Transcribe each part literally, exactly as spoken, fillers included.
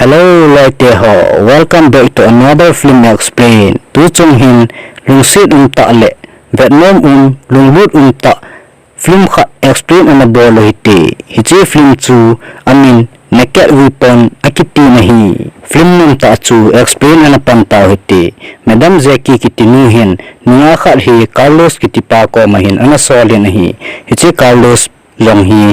Hello loite ho, welcome back to another film explain. Tuchung hin lungset umtah le vetnom um, lunglut umtah film khat explain ana bol u hite. Hiche film chu amin Naked Weapon akiti ahi. Film nomtah chu explain ana pan tau hite. Madam Jackie kiti nu hin nungah khat hi Carlos kiti pa koma hin ana sol in ahi. Hiche Carlos jong hi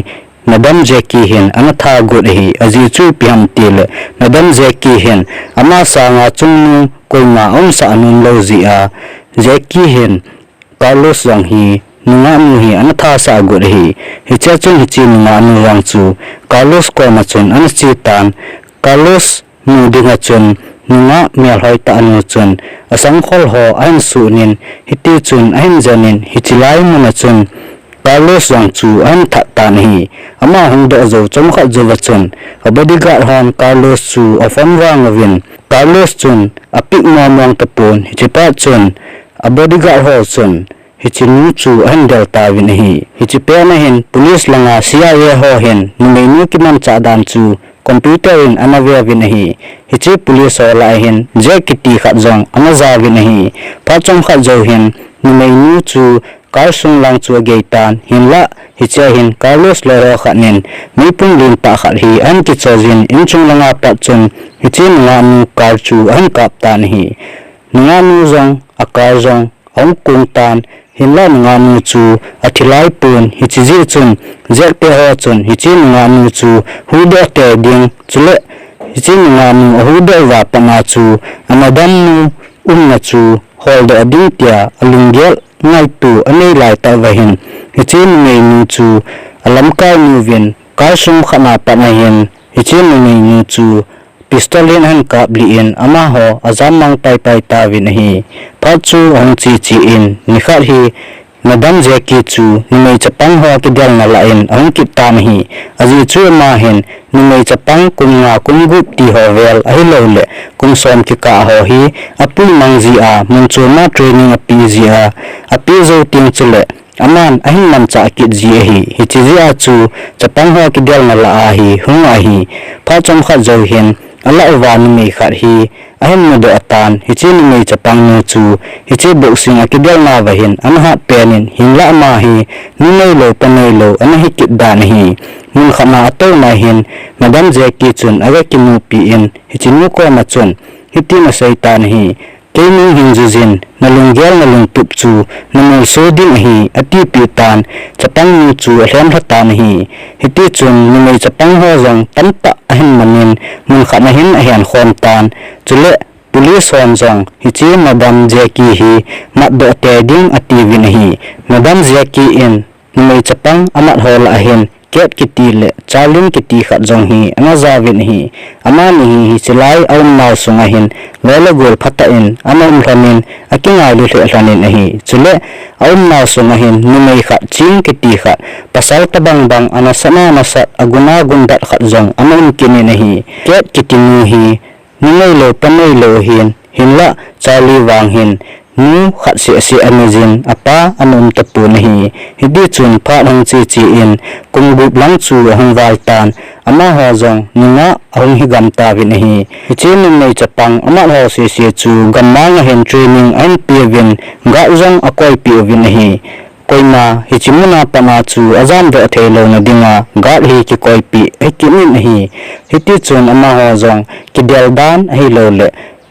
Madam Jackie hin ana tha got ahi. Ajeh chu ipi ham itile Madam Jackie hin ama sanga chungnung koima umsah anom lou jeh a, Jackie hin Carlos jong hi nungah nu hi ana thasah got ahi. Hichea chun hiche nungah nu jong chu Carlos koma chun ana che tan. Carlos mu dinga chun nungah melhoi tah nu chun asangkhol ho ahin sunin, hiti chun ahin jenin, hiche lai muna chun Carlos jong chu ahin that tan ahi. Ama hung doh jou chomkhat jouva chun a bodyguard hon Carlos chu aphone vang uvin, Carlos chun apick mong mong tapon, hiche phat chun a bodyguard ho chun hiche nu chu ahin del tauvin ahi. Hiche pet na hin police langa C I A ho hin numei nu kimanchah dan chu computer in ana ve uvin ahi. Hiche police ho lah a hin Jack kiti khat jong ana ja uvin ahi. Phat chomkhat jou hin numei nu chu car sung lang chu agei tan, hinlah hichea hin Carlos loi ho khat nin meipum lentah khat hi ahin kichoi jin, inchung langa pat chun hiche nungah nu car chu ahin kap tan ahi. Nungah nu jong a car jong ahung kong tan, hinlah nungah nu chu athi lai pon, hiche jeh chun Jack te ho chun hiche nungah nu chu huhdoh tei ding, chule hiche nungah nu ahuhdoh uva pat a chu a madam nu umna chu holdoh ding tia alunggel ngaito anei laitah uva hin, hiche numei nu chu alamkai uvin, car sung khat a pat a hin hiche numei nu chu pistol in ahin kap lih in amaho ajam mang paipai tauvin ahi. Phat chu ahung che che in nikhat hi Madam Jackie chu numei chapang ho kidelna lah in ahung kit tan ahi. Ajeh chu ama hin numei chapang kum nga kum gup ti ho vel ahilouleh kum som kikah ho hi apui mang jeh a mun choma training apeh jeh a, apeh jou teng chuleh aman ahin manchah kit ji ahi. Hiche jeh a chu chapang ho kidelna lah a hi hung ahi. Phat chomkhat jou hin alah uva numei khat hi ahin mudoh tan, hiche numei chapang nu chu hiche boxing a kidelna uva hin ana hat pen in, hinlah ama hi nu neilou pa neilou ana hi kit dan ahi. Mun khat a atouna hin Madam Jackie chun aga kimupi in, hiche nu koma chun hitin asei tan ahi. Kei nung hin jujin, nalunggel nalungtup chu namolso ding ahi, atipeh tan, chapang nu chu alhem lha tan ahi. Hiti chun numei chapang ho jong tamtah ahin manin, mun khat a hin ahen khom tan, chule police hon jong hiche Madam Jackie hi matdoh tei ding atiuvin ahi. Madam Jackie in numei chapang amat ho lah a hin Cat kiti le Charlene kiti khat jong hi ana ja uvin ahi. Amani hi hiche lai aumnau sunga hin loi le gol phatah in ana um lhonin, akingailu lheh lhonin ahi. Chule aumnau sunga hin numei khat Ching kiti khat, pasal tobang bang ana sat na ana sat, agun a gun dat khat jong ana um kit in ahi. Cat kiti nu hi nu neilou pa neilou ahin, hinlah Charlie vang hin nu khat seh seh anei jin, apa ana um tapon ahi. Hiti chun phat hung che che in kum gup lang chu ahung val tan, amaho jong nungah ahung hi gam tauvin ahi. Hiche numei chapang amat ho seh seh chu gammang a hin training ahin peuvin, guard jong akoipeh uvin ahi. Koima hiche muna pat a chu ajamdoh theilouna dinga guard hi kikoipeh ahi kit in ahi. Hiti chun amaho jong kidel dan ahilouleh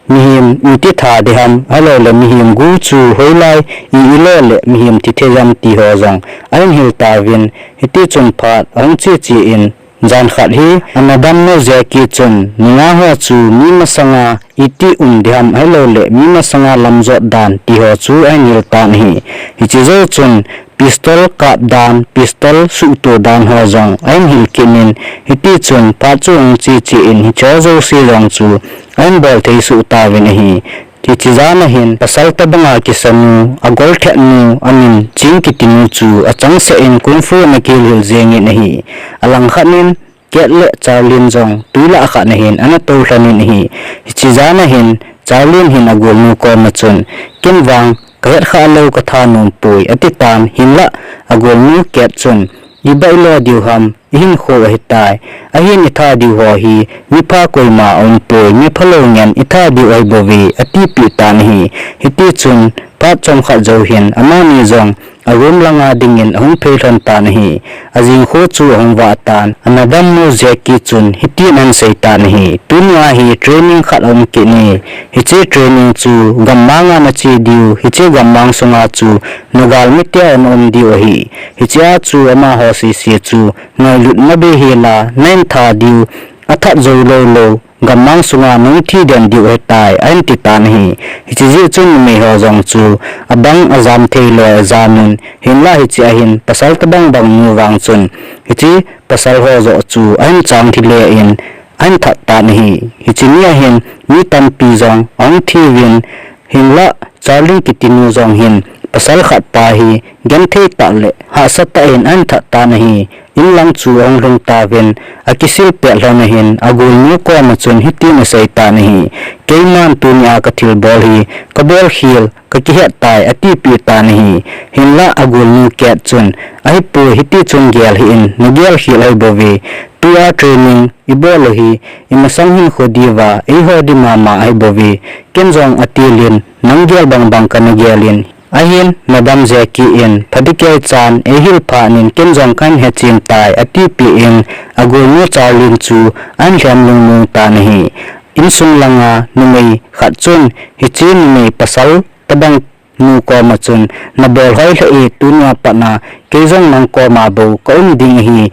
mihem iti tha ding ham, ahilouleh mihem gu chu hoilai i ilo le mihem thi thei ham ti ho jong ahin hil tauvin, hiti chun phat ahung che che in, jan khat hi a madam nu Jackie chun nungah ho chu mi masanga iti um ding ham, ahilouleh mi masanga lamjot dan ti ho chu ahin hil tan ahi. Hiche jou chun pistol kap dan, pistol suhto dan ho jong ahin hil kit in, hiti chun phat chu ahung che che in hiche ho jouse jong chu ahin bol thei soh tauvin ahi. Hiche jan a hin pasal tobanga kisanu, agol thet nu, amin Ching kiti nu chu achangseh in kung fu ana kihil jeng in ahi. Alangkhat in Cat le Charlene jong twi lah khat a hin ana tou lhonin ahi. Hiche jan a hin Charlene hin agolnu koma chun, ken vang kahet khah lou kathanom poi, ati tan, hinlah agolnu Cat chun, ibailo diu ham, ihinkho ahitai. Ahin itha diu ho hi, mipha koima aumpoi, miphalou ngen itha diu ahibouve, atipeh tan ahi. Hitichun, phat chomkhat jou hin, amani jong, a room langa dingin ahung phei lhon tan ahi. Ajing kho chu ahung vah tan, a madam nu Jackie chun hitin ahin sei tan ahi. Tunia hi training khat aum kit e. Hiche training chu gammang a nache diu, hiche gammang sunga chu nagalmi tia naum diu ahi. Hichea chu amaho sese chu ngailutna bei hela, nahin tha diu, athat jou lou lou, gammang sunga nahung thi den diu ahitai, ahin ti tan ahi. Hiche jeh chun numei ho jong chu abang ajam thei lou ajam un, hinlah hichea hin pasal tobang bang nu vang chun, hiche pasal ho joh chu ahin chang thi le in, ahin that tan ahi. Hiche nia hin mi tampi jong ahung thi uvin, hinlah Charlene kiti nu jong hin pasal khat pa hi genthei tah le hahsa tah in ahin that tan ahi. Inlang chu ahung lhung tauvin, akisil pet lhon ahin, agolnu koma chun hitin asei tan ahi. Keiman tunia kathilbol hi, kabol khel, kakihet tai, atipeh tan ahi. Hinlah agolnu Kate chun, ahipoi, hitichun gel hih in, nagel khel ahibouve. Tua training ibol u hi, imasang hinkho diuva, eiho di mama ahibouve. Ken jong atil in, nang gel bang bang kana gel in, ahin, madam Jackie in, phatecha chan, eihil phat in, ken jong kahin hechen tai, atipeh in, agolnu Charlene chu ahin lhem lungmong tan ahi. Insung langa numei khat chun, hiche numei pasal tobang nu koma chun, nabol hoi lheh e, tunia patna, kei jong nang koma bou kaum ding ahi.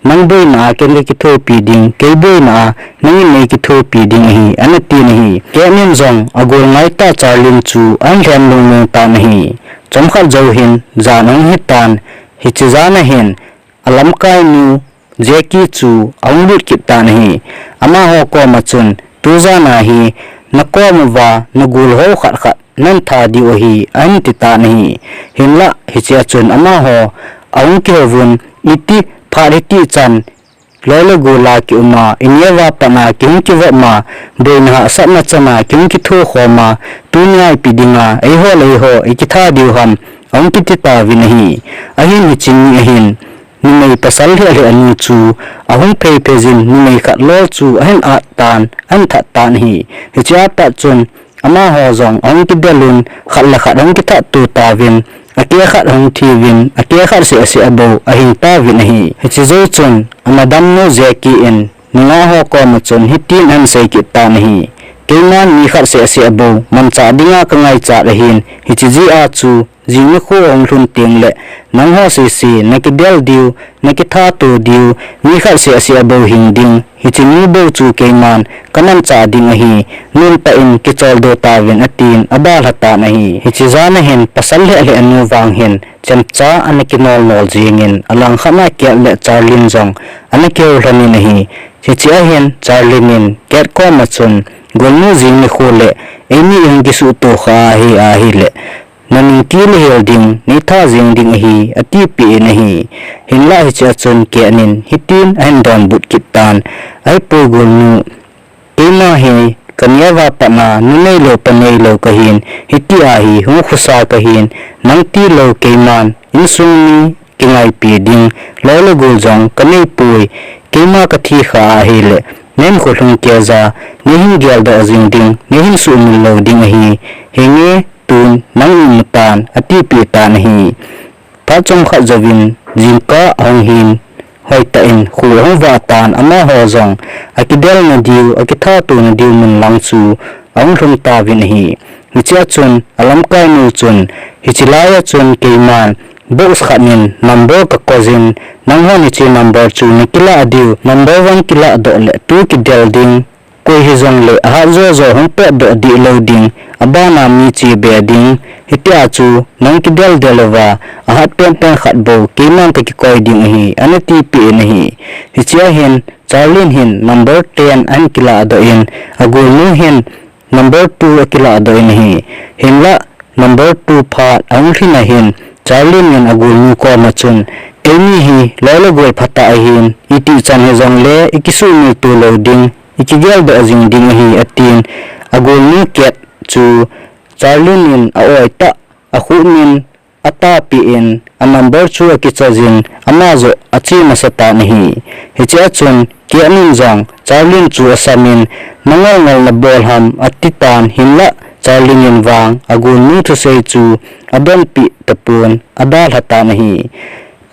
Nang boina a ken kakithopi ding, kei boina a nangin neikithopi ding ahi, ana tin ahi. Kate in jong agol ngaitah Charlene chu ahin lhem lungmong tan ahi. Chomkhat jou hin jan ahung hitan, hiche jana hin alamkainu Jackie chu ahung lut kit tan ahi. Amaho koma chun, tujana hi nakom uva nagol ho khat khat nahin tha diu ahi, ahin ti tan ahi. Hinlah hichea chun amaho ahung kihouvun, iti phat hiti chan loi le gol a kiuma, ineo a patna kihung kivopma, boina hahsatna chana kihung kithokhoma, tunia ipi dinga eiho le eiho ikitha diu ham, ahung kiti tauvin ahi. Ahin hiche nia hin numei pasal lheh lheh nu chu ahung phei phei jin, numei khat lol chu ahin at tan, ahin that tan ahi. Hichea pat chun amaho jong ahung kidel un, khat le khat ahung kithat to tauvin, akeh khat ahung thi uvin, akeh khat seh seh bou ahing tauvin ahi. Hiche jou chun a madam nu Jackie in nungah ho koma chun hitin ahin sei kit tan ahi. Keiman mi khat seh seh bou manchah dinga kangaichat ahin, hiche jeh a chu jing nikho ahung lhun teng le, nangho sese nakidel diu, nakitha to diu, mi khat seh seh bou hing ding, hiche ni bou chu keiman kamanchah ding ahi, nomtah in kicholdo tauvin, atin adalha tan ahi. Hiche jana hin pasal lheh lheh nu vang hin chemcha ana kinol nol jengin, alangkhat a Kate le Charlene jong ana kihou lhonin ahi. Hichea hin Charlene in Kate koma chun, golnu jing nikho le eini ihung kisuhto kha ahi, ahile nanung kile hel ding, neitha jeng ding ahi, atipeh in ahi. Hinlah hichea chun Kate in hitin ahin donbut kit tan, ahipoi golnu, keima hi kaneo a patna nu neilou pa neilou kahin, hitia hi hung khosa kahin, nang tilou keiman insung mi kingaipi ding loi le gol jong kaneipoi, keima kathi kha ahile nahinkho lhung keija, neihin geldoh jing ding, neihin suhmil lou ding ahi, henge tun nang imu tan, atipeh tan ahi. Phat chomkhat jouvin jingkah ahung hin, hoitah in kho ahung vah tan, amaho jong akidelna diu, akithatona diu mun lang chu ahung lhung tauvin ahi. Hichea chun alamkainu chun, hiche laiya chun keiman box khat in number kakoijin, nanghon hiche number chu nakilah diu, number one kilahdoh le tu kidel ding, koi hijongle ahat jojo hung petdoh deh lou ding, abana mi chebe ding, hitia chu nang kidel del uva, ahat penpen khat bou keiman kakikoi ding ahi, ana tipeh in ahi. Hichea hin Charlene hin number ten ahin kilahdoh in, agolnu hin number two akilahdoh in ahi. Hinlah number two phat ahung lhin ahin, Charlene in agolnu koma chun, eini hi loi le gol phatah ahin, itih chan hijongle ikisuhmil to lou ding, ikigeldoh jing ding ahi, atin, agolnu Kate chu Charlene in a-oi tah, akhuh min atapeh in, a number chu akichoi jin, ama joh ache masa tan ahi. Hichea chun, Cat in jong Charlie chu asamin, nangol ngol nabol ham ati tan hinlah, Charlie in vang agolnu thusei chu adonpi tapon, adalha tan ahi.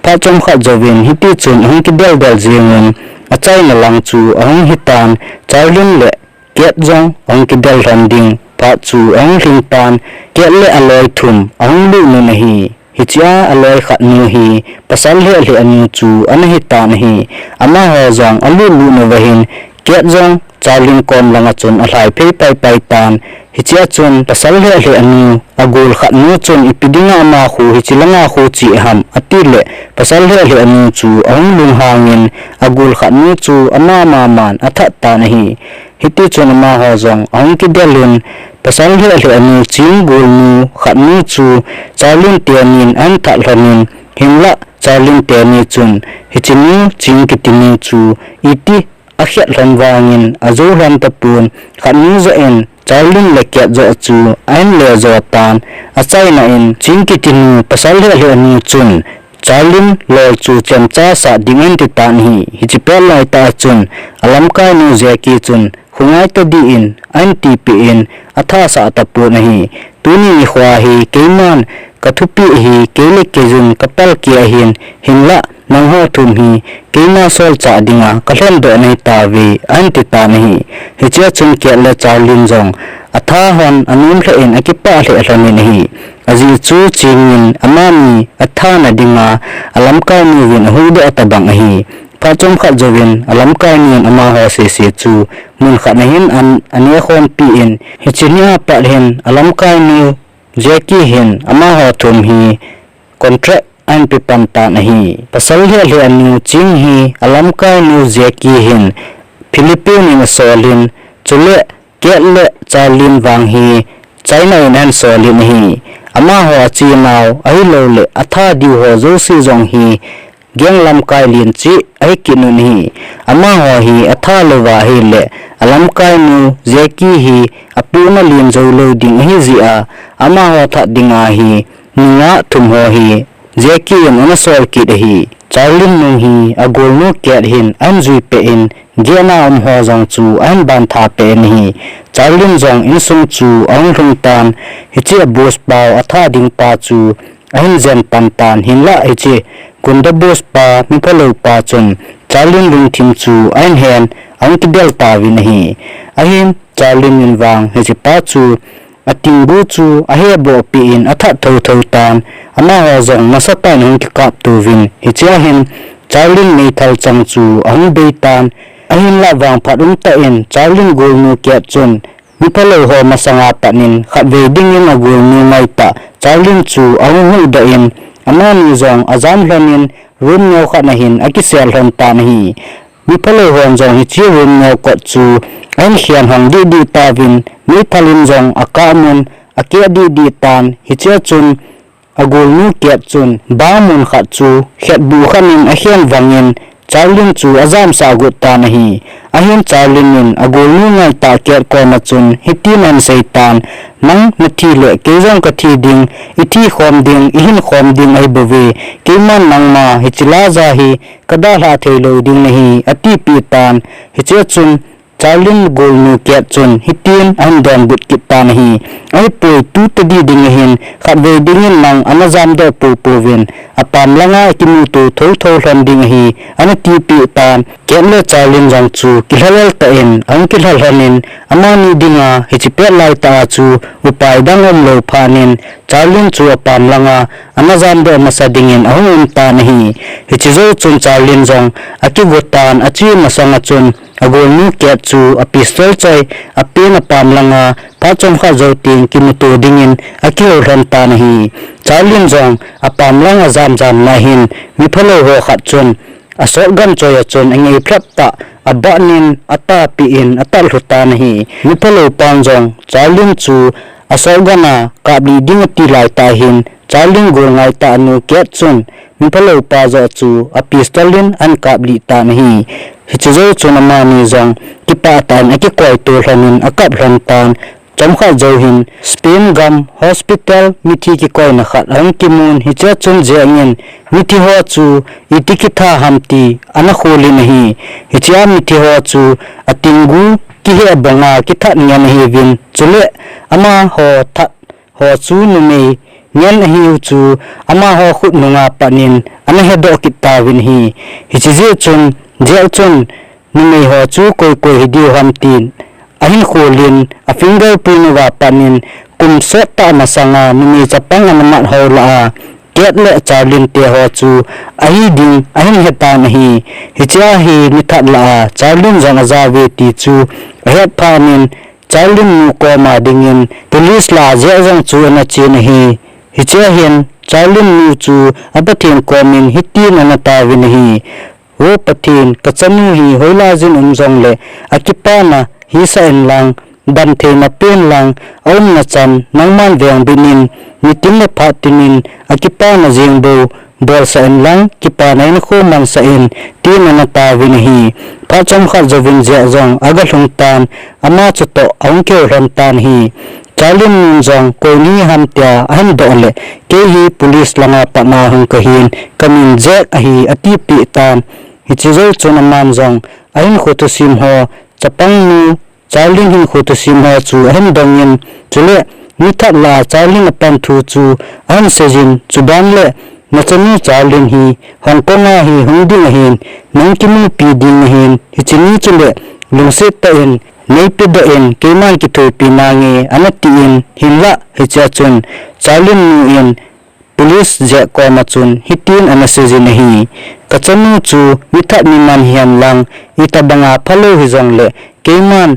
Phat chomkhat jouvin hiti chun ahung kidel del jengin, achaina lang chu ahung hitan, Charlie le Cat jong ahung kidel lhon ding phat chu ahung lhing tan, Cat le aloi thum ahung lut un ahi. Hichea aloi khat nu hi pasal lheh lheh nu chu ana hitan ahi. Amaho jong alut lut uva hin, Cat jong Charlie kom langa chun alhai phei pai pai tan. Hichea chun pasal lheh lheh nu agol khat nu chun ipi dinga ama khu hichi langa khu che ham ati le, pasal lheh lheh nu chu ahung lunghangin agol khat nu chu ama maman athat tan ahi. Hiti chun amaho jong ahung kidelin, pasal lheh lheh nu ching golnu khat nu chu Charlie teni in ahin that lhonin, hinlah Charlie teni chun hiche nu ching kiti nu chu iti akhet lhon vangin ajou lhon tapon, khat nu joh in Charlie le Cat joh chu ahin le jo tan, achaina in ching kiti nu pasal lheh lheh nu chun Charlie loi chu chemcha sah ding ahin ti tan ahi. Hiche pet laitah a chun alamkai nu Jackie chun, khongai tadih in ahin tipeh in athasah tapon ahi. Tuni nikho hi keiman kathupeh hi kei le kei jin kapalkeh ahin, hinlah nangho thum hi keima solchah dinga kalhendoh nahi tauve ahin ti tan ahi. Hichea chun Cat le Charlie jong atha lhon anom lheh in akipah lheh lhonin ahi. Ajeh chu chingin amani athana dinga alamkai nuvin ahuhdoh tabang ahi. Phat chomkhat jouvin alamkai nun amaho sese chu mun khat nahin an, aneh khompi in, hiche nia pat hin alamkai nu Jackie hin amaho thum hi contract ahin pe pan tan ahi. Pasal lheh lheh nu ching hi alamkai nu Jackie hin Philippines in asolin, chule Cat le Charlie vang hi China in ahin solin ahi. Amaho achenau ahilouleh atha diu ho jouse jong hi gang lamkai len cheh ahi kit un ahi. Amaho hi atha louva ahile, alamkai nu Jackie hi apohna len jou lou ding ahi jeh a, amaho that dinga hi nungah thum ho hi Jackie in ana sol kit ahi. Charlie nung hi agolnu Cat hin ahin juipeh in, gehna um ho jong chu ahin bantha peh in ahi. Charlie jong insung chu ahung lhung tan, hiche boss pau atha ding pa chu ahin jen pan tan, hinlah hiche gunda boss pa, miphalou pa chun Charlie lungthim chu ahin hen, ahung kidel tauvin ahi. Ahin Charlie in vang hiche pa chu atingbu chu aheboh peh in athat thotho tan, amaho jong nasatah in ahung kikap touvin, hichea hin Charlie meithal chang chu ahung bei tan, ahinlah vangphat umtah in Charlie golnu Cat chun miphalou ho masanga pat in khatvei dingin agolnu ngaitah Charlie chu ahung huhdoh in, amani jong ajam lhonin room neo khat a hin akisel lhon tan ahi. Miphalou hon jong hiche room neo kot chu ahin khen hong dih dih tauvin, meithal in jong akah mun akeh dih dih tan, hichea chun agolnu Cat chun bang mun khat chu khetbuh khat in akhen vangin Charlie chu ajamsah got tan ahi. Ahin Charlie in agolnu ngaitah Cat koma chun hitin ahin sei tan, nang nathi le kei jong kathi ding, ithi khom ding, ihin khom ding ahibouve, keiman nangma hiche laja hi kadalhah thei lou ding nahi, atipeh tan. Hichea chun Charlie golnu Cat chun hitin ahin donbut kit tan ahi. Ahipoi, tu tadi ding ahin, khatvei dingin nang ana jamdoh poupouvin, apam langa kimuto thotho lhon ding ahi, ana tipeh tan. Cat le Charlie jong chu kilhalel tah in ahung kilha lhonin, amani dinga hiche pet laitah a chu upai dang umlou phatnin, Charlie chu apam langa ana jamdoh masa dingin ahung um tan ahi. Hiche jou chun Charlie jong akigo tan, ache masanga chun agolnu Cat chu apistol choi apen, apam langa phat chomkhat jou teng kimuto dingin akihou lhon tan ahi. Charlie jong apam lang ajam jamna hin miphalou ho khat chun a shotgun choi a chun angei phlap tah a, abatnin atapeh in atat lhu tan ahi. Miphalou pan jong Charlie chu a shotgun a kaplih ding ati laitah hin Charlie gol ngaitah nu Cat chun miphalou pa joh chu a pistol in ahin kaplih tan ahi. Hiche jou chun amani jong kipah tah in akikoito lhonin akap lhon tan. chomkhat jou hin Spain gam hospital mithi kikoina khat ahung kimun, hichea chun Jack in mithi ho chu iti kitha ham ti ana kholin ahi. Hichea mithi ho chu atinggu kiheh banga kithat ngen ahiuvin, chule amaho that ho chu numei ngen ahiu chu amaho khut nunga patnin ana hedoh kit tauvin ahi. Hiche jeh chun Jack chun numei ho chu koi koi hidiu ham tin ahin kholin, a fingerprint uva patnin kum sot tah masanga numei chapang ana mat ho lah a Kate le Charlene te ho chu ahi ding ahin hetan ahi. Hichea hi mithat lah a Charlene jong ajauve ti chu ahet phatnin Charlene nu koma dingin police lah a Jack jong chu ana chen ahi. Hichea hin Charlene nu chu a Pathen komin hitin ana taovin ahi. O Pathen, kachanu hi hoilai jin um jongle akipana hisah inlang, damtheina penlang, aumna chan nangman vengbit in, nitin le phat tinin akipana jeng bou bolsah inlang, kipana hinkho mansah in, tin ana taovin ahi. Phat chomkhat jouvin Jack jong aga lhung tan, ama chutoh ahung kihou lhon tan ahi. Charlene nun jong koi nahi ham tia ahin doh leh, kei hi police langa patna hung kahin, kamin Jack ahi atipeh tan. Hiche jou chun aman jong ahinkho thusim ho, chapangnu Charlene hinkho thusim ho chu ahin dongin, chule mithat lah a Charlene apan thu chu ahin seijin, chuban le nachanu Charlene hi Hong Kong a hi hung ding ahin, nahung kimupi ding ahin, hiche ni chule lungset tah in neipedoh in, keiman kithopi nange ana tin, hinlah hichea chun Charlene nu in police Jack koma chun hitin ana seijin ahi. Kachanu chu mithat miman hihen lang, itobanga phalou hijongle keiman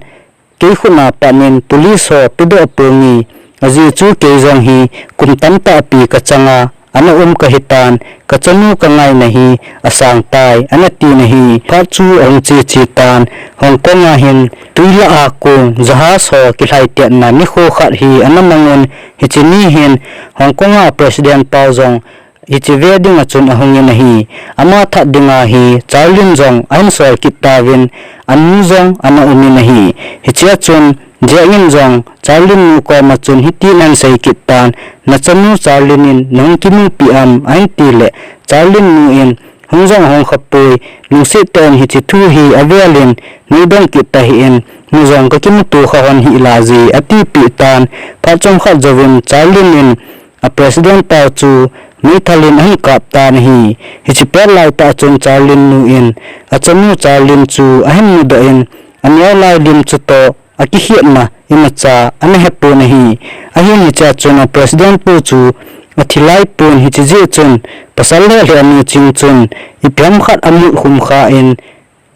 kei khutna patnin police ho pedoh ponge, ajeh chu kei jong hi kum tamtah pi kachanga ana um kahitan, kachanu kangaina hi asang tai ana tin ahi. Phat chu ahung che che tan, Hong Kong a hin twi lah a kong jahas ho kilhaitetna nikho khat hi ana mangun, hiche ni hin Hong Kong a President pau jong hiche ve dinga chun ahungin ahi. Ama that dinga hi Charlene jong ahin sol kit tauvin, anu jong ana umin ahi. Hichea chun Jack in jong Charlene nu koma chun hitin ahin sei kit tan, nachanu Charlene in nahung kimupi am ahin tileh, Charlene nu in hung jong ahung khapoi, lungset tah in hiche thu hi avelin neidong kit tahih in, mu jong kakimuto kha hon hih laije atipeh tan. Phat chomkhat jouvin Charlene in a President pau chu meithal in ahin kap tan ahi. Hiche pet laitah chun Charlene nu in achanu Charlene chu ahin mudoh in, aneo lai lim chutoh akikhetna imacha ana hepon ahi. Ahin hichea chun a President pu chu athi laipon, hiche jeh chun pasal lheh lheh anu ching chun ipi ham khat amut khum khan,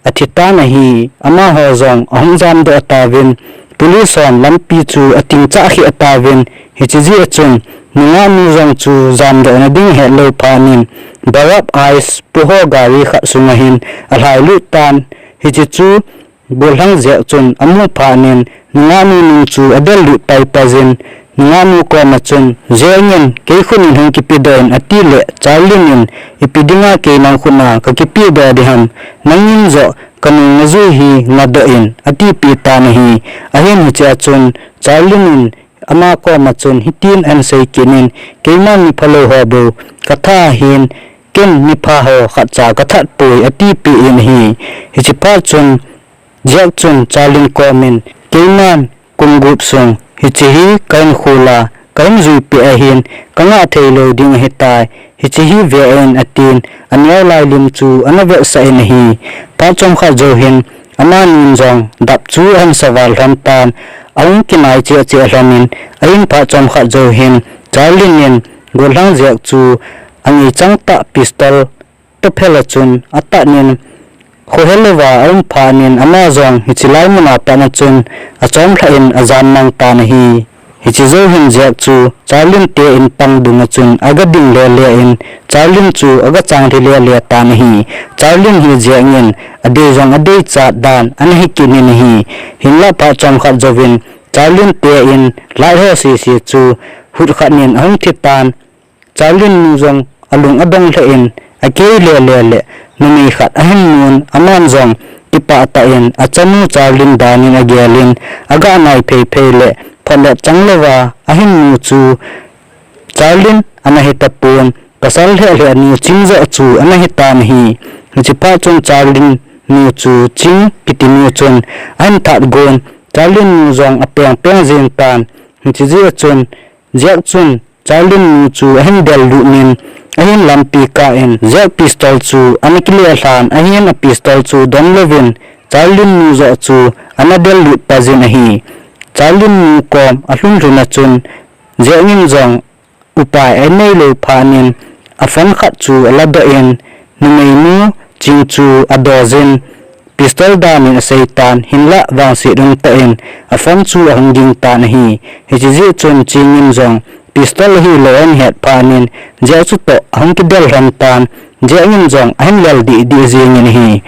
athitan ahi. Amaho jong ahung jamdoh tauvin, police hon lampi chu atingchah kheh tauvin, hiche jeh chun nungahnu jong chu jamdohna ding hetlou phatnin Bharat Ice puho gari khat sunga hin alhailut tan. Hiche chu gollhang Jack chun amu phatnin nungahnu nung chu adellut paipai jin, nungahnu koma chun, Jack in kei khutnin hung kipedoh in atileh, Charlene in ipi dinga kei nang khutna kakipedoh ding ham, nangin joh kanung najui hi ngadoh in atipeh tan ahi. Ahin hichea chun Charlene in ama koma chun hitin ahin sei kitnin, keiman miphalou ho bou katha ahin, ken mipha ho khatcha kathat poi atipeh in ahi. Hiche phat chun Jack chun Charlene komin, keiman kum gup sung hiche hi kahin khol a, kahin juipeh ahin, kangah theilou ding ahitai, hiche hi ve in atin, aneo lai lim chu ana vetsah in ahi. Phat chomkhat jou hin amanin jong dap chu ahin saval lhon tan, ahung kinai cheh cheh lhonin, ahin phat chomkhat jou hin Charlene in gollhang Jack chu angei changtah pistol tophel a chun atatnin, khohelouva aum phatnin ama jong hiche lai muna patna chun achomlhah in ajammang tan ahi. Hiche jou hin Jack chu Charlene te inpang dunga chun aga ding lele in, Charlene chu aga changlhi lele tan ahi. Charlene hi Jack in adei jong adeichat dan ana hikitnin ahi. Hinlah phat chomkhat jouvin Charlene te in light ho sese chu hutkhatnin ahung thitan, Charlene nu jong alung adong lheh in, akei lele le numei khat ahin mun, aman jong kipah tah in achanu Charlene danin agelin, aga nai phei phei le photlet chang louva ahin mu chu Charlene ana hi tapon, pasal lheh lheh nu Ching joh chu ana hi tan ahi. Hiche phat chun Charlene nu chu Ching kiti nu chun ahin that gon, Charlene nu jong apeng peng jeng tan. Hiche jeh a chun Jack chun Charlene nu chu ahin del lut in, ahin lampi kah in Jack pistol chu ana kile lhan, ahin a pistol chu don louvin Charlene nu joh chu ana del lut pa jin ahi. Charlene nu kom alhun lhun a chun Jack in jong upai anei lou phat in a phone khat chu ala doh in, numei nu Ching chu adoh jin, pistol dan in asei tan, hinlah vangset um tah in a phone chu ahung ging tan ahi. Hiche jeh chun Ching in jong pistol ahilou ahin het phat in Jack chu toh ahung kidel lhon tan, Jack in jong ahin lel dih dih jeng in ahi.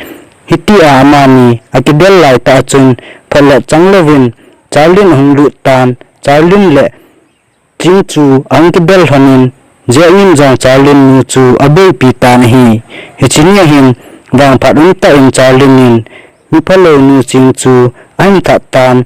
Hitia amani akidel lai tah a chun photlet chang louvin Charlene ahung lut tan, Charlene le Ching chu ahung kidel lhon in, Jack in jong Charlene nu chu aboipi tan ahi. Hiche ni a hin vangphat um tah in Charlene in miphalou nu Ching chu ahin that tan.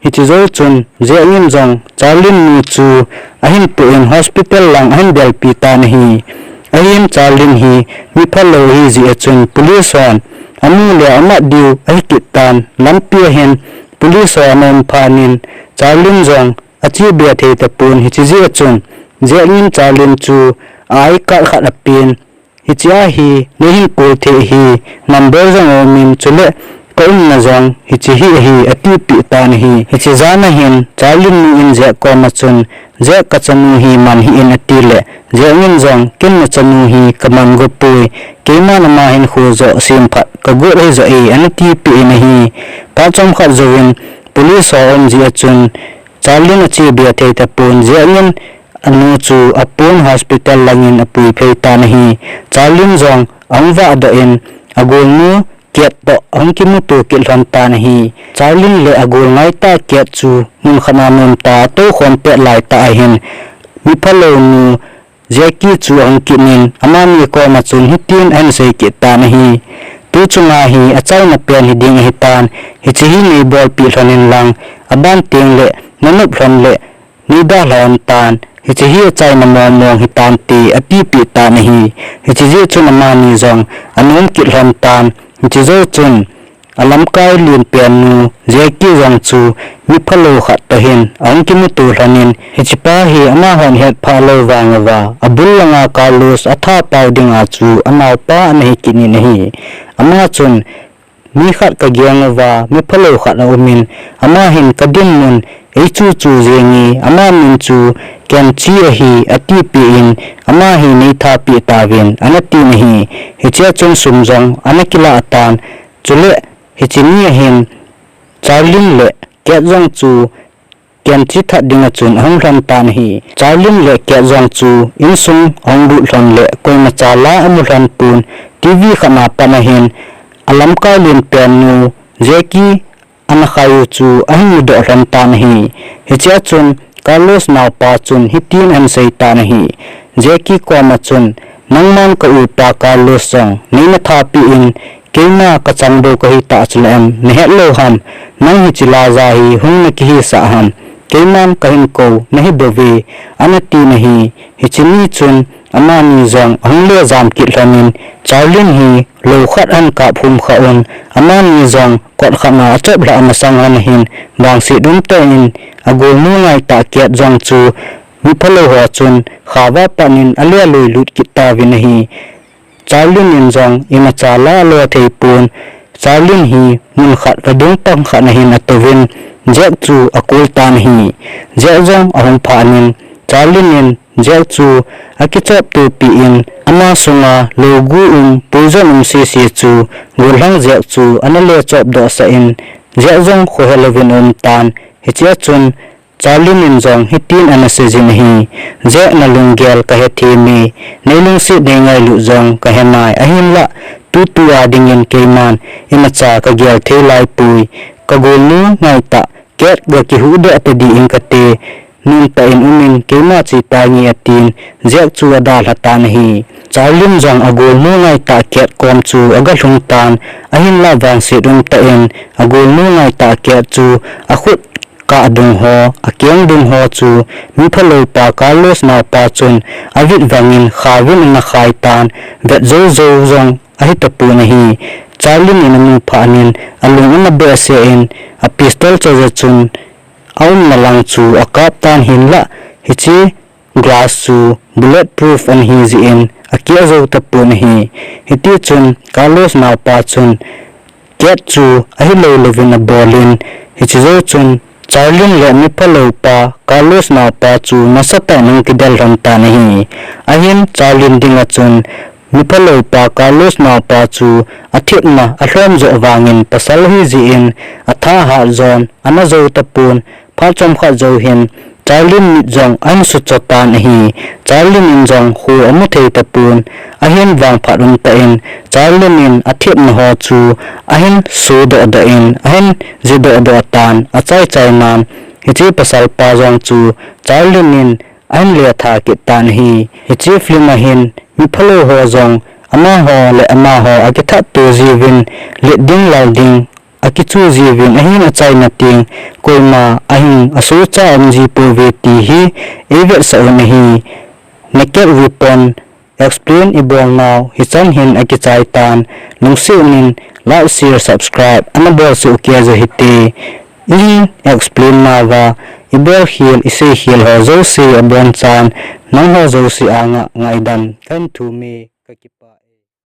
Hiche jou chun Jack in jong Charlene nu chu ahin toh in hospital lang ahin delpi tan ahi. Ahin Charlene hi miphalou ahi jeh a chun police hon amu le amat diu ahi kit tan, lampi a hin police ho ana um phat in Charlene jong ache be thei tapon, hiche jeh a chun Jack in Charlene chu I card khat apen, hiche a hi neihin call thei ahi, number jong aumin, chule ka umna jong hiche hi ahi, atipeh tan ahi. Hiche jan a hin Charlene nu in Jack kom a chun, Jack, kachanu hi man hih in, ati le Jack in jong, ken nachanu hi kaman go poi, keiman ama hinkho joh semphat kagot ahi joh e, ana tipeh in ahi. Phat chomkhat jouvin police ho aum jeh a chun Charlene ache be thei tapon, Jack in anu chu apon hospital lang in apui phei tan ahi. Charlene jong ahung vahdoh in agolnu Kate toh ahung kimuto kit lhon tan ahi. Charlene le agol ngaitah Kate chu mun khat a nomtah a toukhom pet lai tah a hin miphalou nu Jackie chu ahung kit in amani kom a chun hitin ahin sei kit tan ahi. Tu chunga hi achaina pen hiding ahitan, hiche hi neibolpeh lhon in lang, aban teng le nanop lhon le neidalha lhon tan, hiche hi achaina mong mong hitante, atipeh tan ahi. Hiche jeh chun amani jong anom kit lhon tan, hiche jou chun alamkai lenpen nu Jackie jong chu miphalou khat toh hin ahung kimuto lhon in, hichepa hi amahon hetphah lou vang uva abul langa Carlos atha pao dinga chu anaopa ana hi kit in ahi. Ama chun, mi khat kageng uva miphalou khat aumin, ama hin kadinmun eichu chu jenge, ama min chu Kenchi ahi, atipeh in, ama hi neithapeh tauvin, ana tin ahi. Hichea chun sum jong ana kilah tan, chule hiche ni a hin Charlene le Kate jong chu Kenchi that dinga chun ahung lhon tan ahi. Charlene le Kate jong chu insung ahung lut lhon le koimacha la amu lhon pon, TV khat a pat a hin alamkai lenpen nu Jackie ana khai u chu ahin mudoh lhon tan ahi. Hichea chun Carlos naopa chun hitin ahin sei tan ahi. Jackie kom a chun, nangman ka upa Carlos jong neina thapeh in, keima kachang bou kahi tah chule em, nahet lou ham, nang hiche laiya hi hung nakihisah ham, keiman kahin kou nahi bouve, ana tin ahi. Hiche ni chun amani jong ahung le jam kit lhon in, Charlene hi lou khat ahin kap hum kha un, amani jong kot khat a achop lhah masang lhon ahin, vangset um tah in agolnu ngaitah Kate jong chu miphalou ho chun khava pat in ale lui lut kit tauvin ahi. Charlene in jong imacha la alo thei pon, Charlene hi mun khat vadung pang khat a hin atouvin, Jack chu akol tan ahi. Jack jong ahung phat in, Charlene in Jack chu akichoptopeh in, ama sunga lougu um, poison um sese chu gollhang Jack chu ana le chopdoh sah in, Jack jong khohe louvin aum tan. Hichea chun Charlene in jong hitin ana seijin ahi, Jack, nalunggel kahethem e, neilungset neingailut jong kahe nai, ahinlah tutua dingin keiman imacha kagel thei laipoi, kagolnu ngaitah Kate gakihuhdoh tadih in kate, nomtah in umin keima chetange, atin Jack chu adalha tan ahi. Charlene jong agolnu ngaitah Kate kom chu agalhung tan, ahinlah vangset um tah in agolnu ngaitah Kate chu akhut akah dung ho, akeng dung ho chu miphalou pa Carlos naopa chun avit vangin khavin ana khai tan, vet jou jou jong ahi tapon ahi. Charlene in anung phat in alung ana behseh in a pistol charger chun aumna lang chu akap tan hinlah hiche glass chu bulletproof ana hi jeh in akeh jou tapon ahi. Hiti chun Carlos naopa chun cat chu ahilou louvin abol in, hiche jou chun Charlene le miphalou pa Carlos naopa chu nasatah in ahung kidel lhon tan ahi. Ahin Charlene dinga chun miphalou pa Carlos naopa chu athepna alhom joh vangin pasal ahi jeh in atha hat jon ana jou tapon, phat chomkhat jou hin Charlene mit jong ahin sucho tan ahi. Charlene in jong kho amu thei tapon, ahin vangphat umtah in Charlene in athepna ho chu ahin sodoh doh in ahin jedoh doh tan, achai chai nan hiche pasal pa jong chu Charlene in ahin letha kit tan ahi. Hiche film a hin miphalou ho jong amaho le amaho akithatto jiuvin, let ding lal ding akichu jiuvin, ahin achaina teng koima ahing asohcha um ji pouve ti hi eivetsah un ahi. Naked Weapon explain ibol nau hichan hin akichai tan, lungset in like, share, subscribe ana bol soh kei jo hite. Ihin explain nauva ibol khel, isei khel ho jouse abonchan nangho jouse anga ngaidam kahin thum e, kakipah.